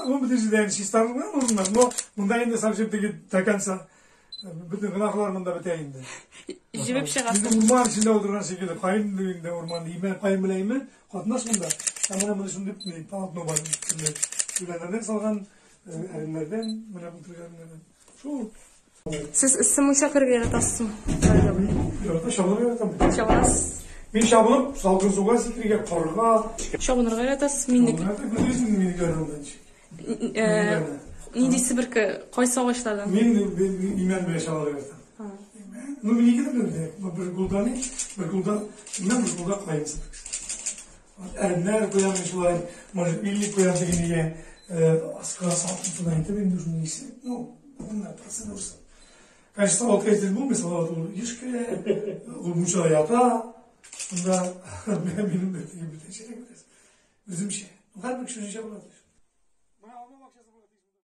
Монда бу бөтен җирдә инде чистарылган урыннар, но монда инде совсем теге до конца бөтен гөнаһлар монда бетә инде. Җебеп чыгасың. Инде урман эчендә утырган шикелле, каен инде урман, имән, каен белән имән катнаш монда. Ә менә монда шундый ни, полотно бар, төрле үләннәрдән салган, әремнәрдән, менә бу төрле әремнәрдән. Шул. Сез эссе мунча керергә яратасызмы? Ярата, чабынырга яратам. Чабынасыз. Мин чабынып, салкын суга сикерергә, карга. Чабынырга яратасыз, миннеке. Күрәсең, минеке янында ничек. Нинди себерке, кайсы агачлардан? Мин имән белән чабарга яратам. Имән. Ну, минеке дә белә. Бер кулда ни, бер кулда имән, бер кулда каен себеркесе. Әремнәр куям мин шулай, можжевельник куям тегенегә, аска салкын судан итеп инде шуны исе. Ну, менә процедурасы. Конечно, салават әйтеп булмый, салават ул еш керә, ул мунчада ята. Шунда минем дә теге бүтәнчәрәк беләсез. Үземчә. Һәрбер кеше үзенчә була.